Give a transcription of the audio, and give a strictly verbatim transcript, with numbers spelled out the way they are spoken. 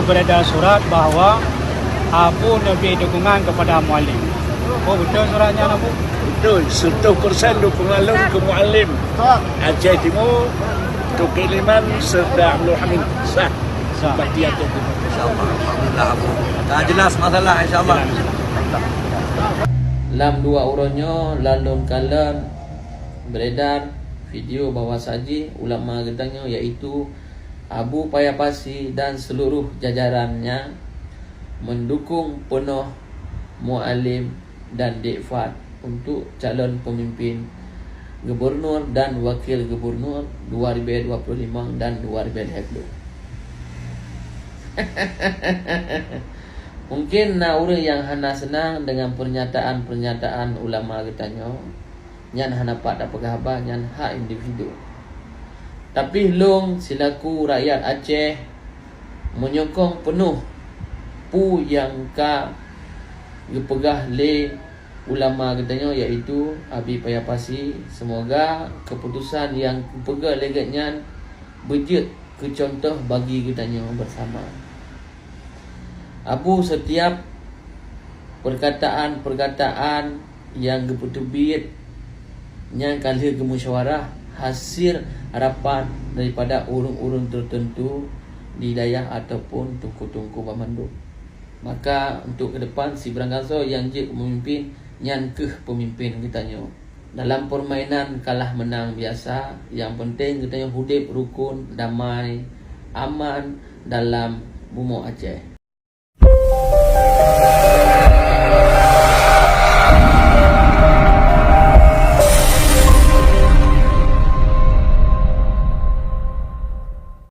Beredar surat bahwa Abu neubri dukungan kepada Mualem. Oh, beutôi surat nyan, Abu? Beutôi, seratus persen dukungan lôn keu Mualem. Aceh Timur, Teuku Ileman serta Abdul Hamid. Sah. Sah. Bupati Aceh Timur. InsyaAllah. Alhamdulillah, Abu. Dah jelas masalah, insyaAllah. Lam dua uroe nyoe, lam lôn kalon beredar video bahwa saji ulama geutanyoe, yaitu Abu Paya Pasi dan seluruh jajarannya, mendukung penuh Mualem dan Dek Fad untuk calon pemimpin gubernur dan wakil gubernur dua ribu dua puluh lima dan dua ribu dua puluh. Mungkin na ureuëng nyang hana seunang dengan pernyataan-pernyataan ulama geutanyoe, nyan hana pat tapeugah haba, nyan hak individu. Tapi lôn silaku rakyat Aceh menyokong penuh peue nyang ka geupeugah lé ulama geutanyoe, yaitu Abi Paya Pasi. Semoga keputusan nyang geupeugah lé geuhnyan beujeuet keu contoh bagi geutanyoe bersama. Abu, setiap perkataan-perkataan nyang geupeuteubiet nyan ka lheueh geumusyawarah hasil rapat daripada ureuëng-ureuëng tertentu di dayah ataupun teungku-teungku banmandum. Maka, untuk ke depan, sibarang gasoe nyang jeuet memimpin, nyan kheueh pemimpin geutanyoe. Dalam permainan kalah menang biasa, nyang penting geutanyoe udeb rukon, damai, aman dalam bumoe Aceh.